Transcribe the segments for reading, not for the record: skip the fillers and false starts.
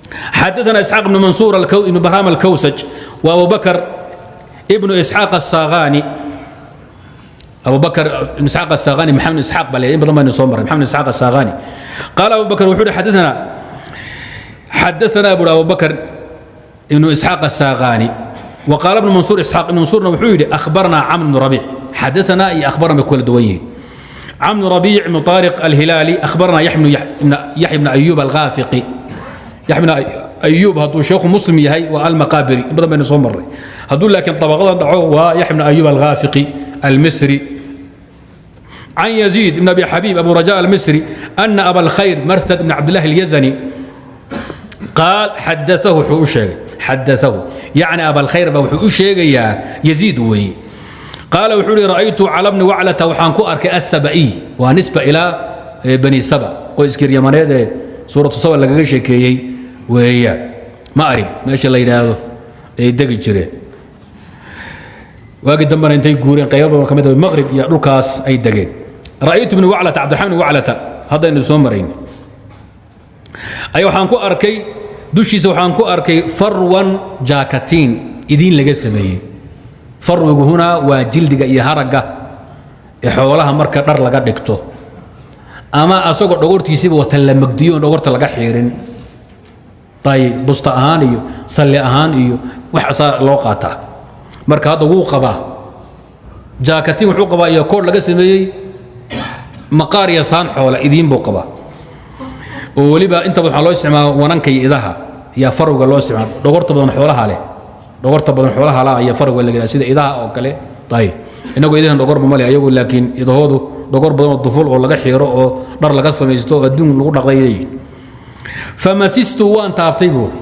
Xadaثna Isxaaq ibn Mansuur ibn Bahraam Alkawsaj wa Abu Bakr ibnu Isxaaq Asaaqani. Abu Bakr ibn Isxaaq Asaaqani, Maxamed Isxaaq baa in badan baynu soo maray. Maxamed Isxaaq Asaaqani qaala, Abu Bakr wuxuu uhi xadaثna xadaثna buri Abu Bakr ibnu Isxaaq Asaaqani. Wa qaala ibnu Mansuur, Isxaaq ibnu Mansuurna wuxuu yidhi akhbarnaa Camr ibnu Rabiic. Xadaثna iyo akhbarna bay ku kala duwan yihiin. Camr bnu Rabiic ibnu Taariq Alhilaali akhbarnaa Yaxya ibnu Ayuub Alghaafiqi. Yaxya ibnu Ayuub hadduu sheekhu Muslim yahay waa Almaqaabiri, in badan baynu soo marray. Hadduu laakiin طabaqadan dhaco waa Yaxya ibnu Ayuub Alghaafiqi Almisri. عن يزيد بن ابي حبيب ابو رجاء المصري ان ابا الخير مرثد بن عبد الله اليزني قال حدثه. wuxuu u sheegay، حدثه يعني ابا الخير ba wuxuu u sheegayaa يزيد weeye. قال wuxuu yidhi: رأيت على بن وعلة، waxaan ku arkay السبئي، waa nisba ilaa Bani Saba, qoyskii Yamaneed ee Suuratu Saba lagaga sheekeeyey weeyaan. Ma'rib meesha la yidhaahdo ay degi jireen, waagii dambena intay guureen qaybo badan ka mid ah Maqrib iyo dhulkaas ay degeen. Ra'aytu ibnu Waclata, Cabdiraxmaan ibn Waclata haddaynu soo marayn ay, waxaan ku arkay dushiisa, waxaan ku arkay farwan, jaakatiin idiin laga sameeyey. Farwigu hunaa waa jildiga iyo haragga ee xoolaha marka dhar laga dhigto, ama asagoo dhogortiisiiba wata la magdiyo oon dhogorta laga xiirin. Ayib, busta ahaan iyo salli ahaan iyo wax asaa loo qaataa. Marka hadda wuu qabaa jaakatiin, wuxuu qabaa iyo koodh laga sameeyey maqaar iyo saan xoola idiin buu qabaa, oo weliba intaba waxaa loo isticmaala wananka iyo idaha iyo farwiga loo isticmaala. Dhogorta badan xoolaha leh, dhogorta badan xoolaha la iyo farwiga la yidhaha, sida idaha oo kale. Ayib, inagu idahan dhogorba male ayagu, laakiin idahoodu dhogor badan oo duful oo laga xiiro oo dhar laga samaysto oo adduun lagu dhaqday leeyihin. Famasistu, waan taabtay buuri,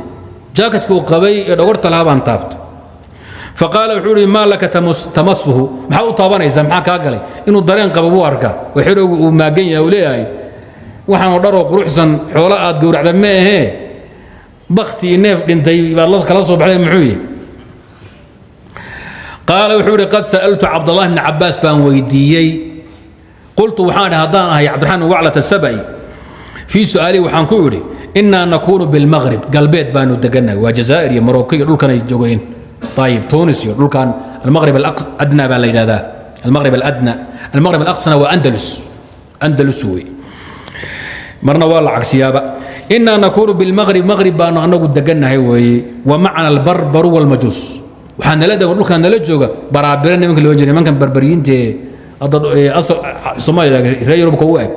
jaakatkuu qabay ee dhogorta lahaa baan taabtay. Faqaala, wuxuu ihi: maa laka tamasuhu? Maxaad u taabanaysaa? Maxaa kaa galay? Inuu dareen qabo buu arkaa oo xerowgu uu maagan yahay, uu leeyahay waxaanoo dharoo quruxsan xoolo aad gowracda ma ahee, bakti iyo neef dhintay baad la kala soo baxday, muxuu yihi? Qaala, wuxuu ihi: qad sa'altu Cabdallahi bni Cabbaas baan weydiiyey. Qultu, waxaan idhi haddaan ahay Cabdiraxmaan bin Waclat Asabai fii su'aalihi, waxaan ku idhi: innaa nakuunu bilmaqrib, galbeed baanu degannahay. Waa Jazaa'ir iyo Maroko iyo dhulkan ay joogeen. Ayib, Tunis iyo dhulkan Almaqrib Aladna baa la yidhahdaa, Almaqrib Aladna. Almaqrib Alaqsana waa Andalus, Andalus wey, marna waa la cagsiyaaba. Innaa nakuunu bilmaqrib, maqrib baanu annagu degannahay weeye. Wa macna albarbaru walmajuus, waxaa nala degan dhulkan nala jooga baraabira, nimanka loo jeeda, nimankan barbariyiinta ee hadda asal Soomaaliya reer Yurubka u eg,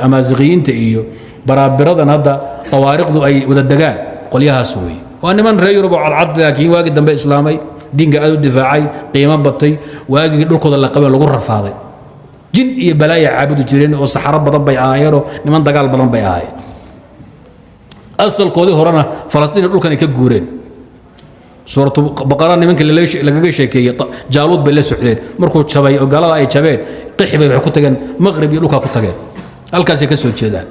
Amaasiqiyiinta iyo baraabiradan hadda tawaariikhdu ay wada degaan, qolyahaas weeye. Waa niman reer Yurub oo cadcad, laakiin waagii dambe islaamay, diinka aad u difaacay, qiimo batay. Waagii dhulkooda la qabeen lagu rafaaday, jin iyo balaaya caabudi jireen oo saxaro badan bay ahaayeenoo niman dagaal badan bay ahaayeen. Asalkoodii horena Falastiin iyo dhulkan ay ka guureen. Suuratu Baqara nimanka lagaga sheekeeyey Jaaluud bay la socdeen. Markuu jabay oo gaalada ay jabeen, qixi bay waxay ku tageen Maqrib iyo dhulkaa ku tageen, halkaasay ka soo jeedaan.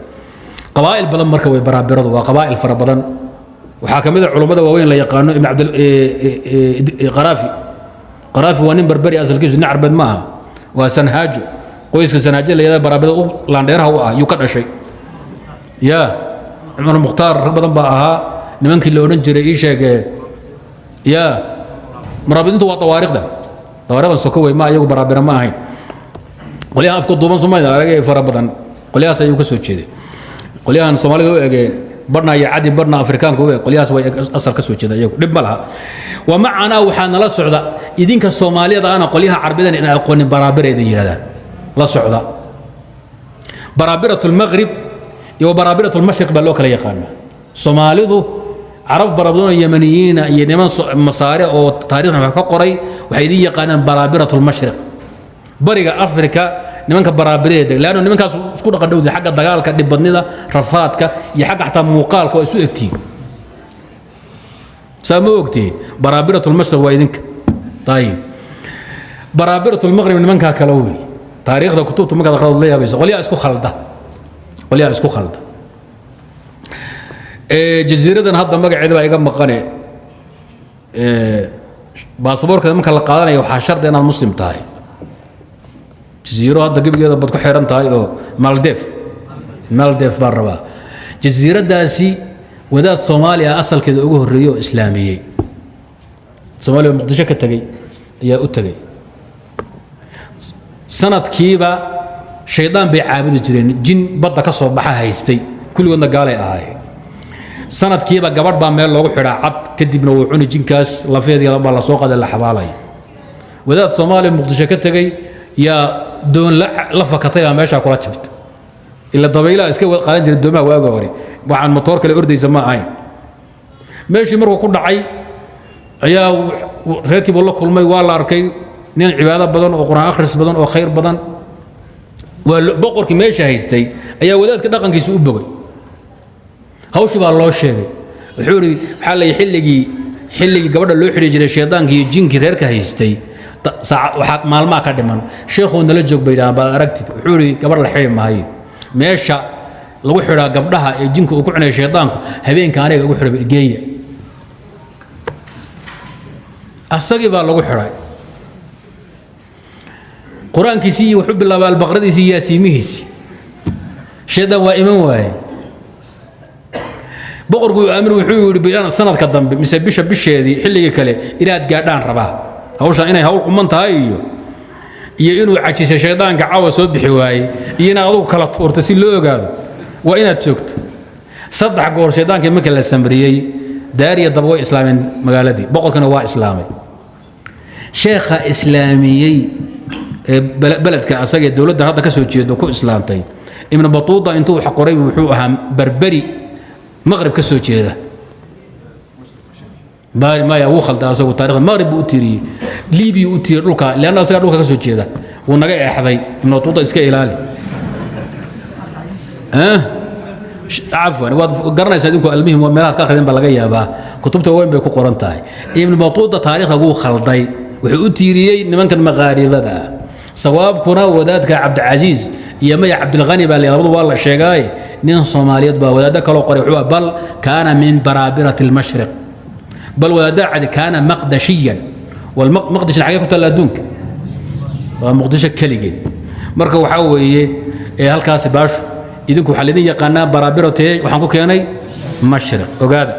Qabaa'il badan marka way baraabiradu, waa qabaa'il fara badan. Waxaa ka mid a culummada waaweyn la yaqaano Ibn Cabd Qaraafi. Qaraafi waa nin Barberi asalkiisu, nin Carbeed ma aha, waa Sanhaajo. Qoyska Sanhaajo la yidhahda baraabirada u laandheeraha u ah yuu ka dhashay. Ya Cumar Mukhtaar, rag badan baa ahaa nimankii la odhan jiray. Ii sheegee ya maraabidintu waa tawaariikhda, tawaariikhdan soko wey, ma iyagu baraabira ma ahayn. Qolyaha afka duuban Soomaalida aragay fara badan, qolyahaas ayuu ka soo jeeday. Qolyahan Soomaalida u ege, barhna iyo cadi, barhna Afrikaanka u eg, qolyahaas way asal ka soo jeeda iyagu, dhib ma laha. Wa macanaa, waxaa nala socda idinka Soomaaliyada ana qolyaha Carbidan in aqoonin baraabira idin yidhahdaan la socda. Baraabirat lmaqrib iyo baraabirat lmashriq baa loo kala yaqaanaa. Soomaalidu Carab barabadan oo Yemaniyiina iyo niman Masaare oo taariikhdan wax ka qoray waxay idin yaqaanaan baraabirat lmashriq, bariga Afrika nimanka baraabireeda, leanno nimankaas isku dhaqan dhowdi xagga dagaalka, dhibadnida, rafaadka iyo xagga xataa muuqaalka waa isu egtihiin. Saa ma ogtihiin? Baraabirat lmashriq waa idinka. Ayib, baraabirat lmaqrib nimankaa kale wey. Taariikhda kutubta markaad aqraad la yaabaysa, qolyaha isku khalda, qolyaha isku khalda. Jasiiradan hadda magaceeda baa iga maqane. Baasaboorka marka la qaadanaya waxaa shardi inaad Muslim tahay. Jasiiro hadda gebigeeda baad ku xiran tahay oo Maldef, Maldef baan rabaa. Jasiiraddaasi Wadaad Soomaaliya asalkeeda ugu horreeyey oo islaamiyey, Soomaaliya oo Muqdisho ka tegey ayaa u tegey. Sanadkiiba shaydaan bay caabudi jireen, jin badda ka soo baxa haystay, kulligoodna gaalay ahaayeen. Sanadkiiba gabadh baa meel loogu xidhaa cad, kadibna wuu cuni jinkaas, lafeedii baa la soo qaday, la xabaalaya. Wadaad Soomaaliya Muqdisho ka tegey yaa doon la fakatay, baa meeshaa kula jabtay. Ila dabaylaha iska qaadan jiray doomaha waaga hore, waxaan matoor kale ordaysa ma ahayn. Meeshii markuu ku dhacay ayaa reerkii buu la kulmay. Waa la arkay nin cibaado badan oo Qur'aan akhris badan oo khayr badan. Waa boqorkii meesha haystay ayaa wadaadka dhaqankiisa u bogay. Hawshii baa loo sheegay. Wuxuu ihi, waxaa la xilligii gabadha loo xidhi jiray shaydaanki iyo jinkii reerka haystay waxaa maalmaha ka dhiman. "Sheekhuu, nala joog," bay yidhahaan, "baad aragtid." Wuxuu ihi, "Gabadh la xidhi maayo. Meesha lagu xidhaa gabdhaha ee jinka uu ku cunaya shaydaanku habeenka aniga ugu xidhay geeya." Asagii baa lagu xidhay. Qur-aankiisii iyo wuxuu bilaabay Albaqradiisii iyo Yaasiimihiisii. Shaydaan waa iman waaye. Boqorku aamin wuxuu yidhi, bilan sanadka dambe mise bisha bisheedii xilligii kale inaad gaadhaan rabaa hawshan, inay hawl quman tahay iyo inuu cajisay shaydaanka caawa soo bixi waayey iyo inaad adugu kala tuurto si loo ogaado, waa inaad joogto. 3 goor shaydaankii marka la samriyey, daariya daba way islaameen magaaladii, boqorkana waa islaamay. Sheekha islaamiyey ee beledka asaga ee dowladda hadda ka soo jeedo ku islaamtay, Ibnu Batuuta intuu wax qoray, wuxuu ahaa Berberi Maqrib ka soo jeeda. Maya, wuu khalda asagu taarikhda. Maqrib buu u tiiriyey, Libiya u tiiriyey, dhulka, leanna asagaa dhulka ka soo jeeda. Wuu naga eexday Ibnu Batuuta, iska ilaali. Cafwan, waad garanaysaa idinku. Almuhim, waa meelahaad ka akhrideen baa laga yaabaa, kutubta waaweyn bay ku qoran tahay. Ibnu Batuuta taariikhda wuu khalday, wuxuu u tiiriyey nimankan maqaaribada ah. Sawaabkuna wadaadka Cabdicasiis iyo maya Cabdilghani baa la, labadu waa la sheegaaye, nin Soomaaliyeed baa. Wadaaddo kaloo qoray wuxuu bal kaana min baraabirati almashriq, bal wadaadda cadi kaana maqdashiyan. Walmaqdishna xagee ku taalla adduunka? Waa Muqdisho keligeed. Marka waxaa weeye ee halkaasi baashu idinku waxaa laidin yaqaanaa baraabirate, waxaan ku keenay mashriq, ogaada.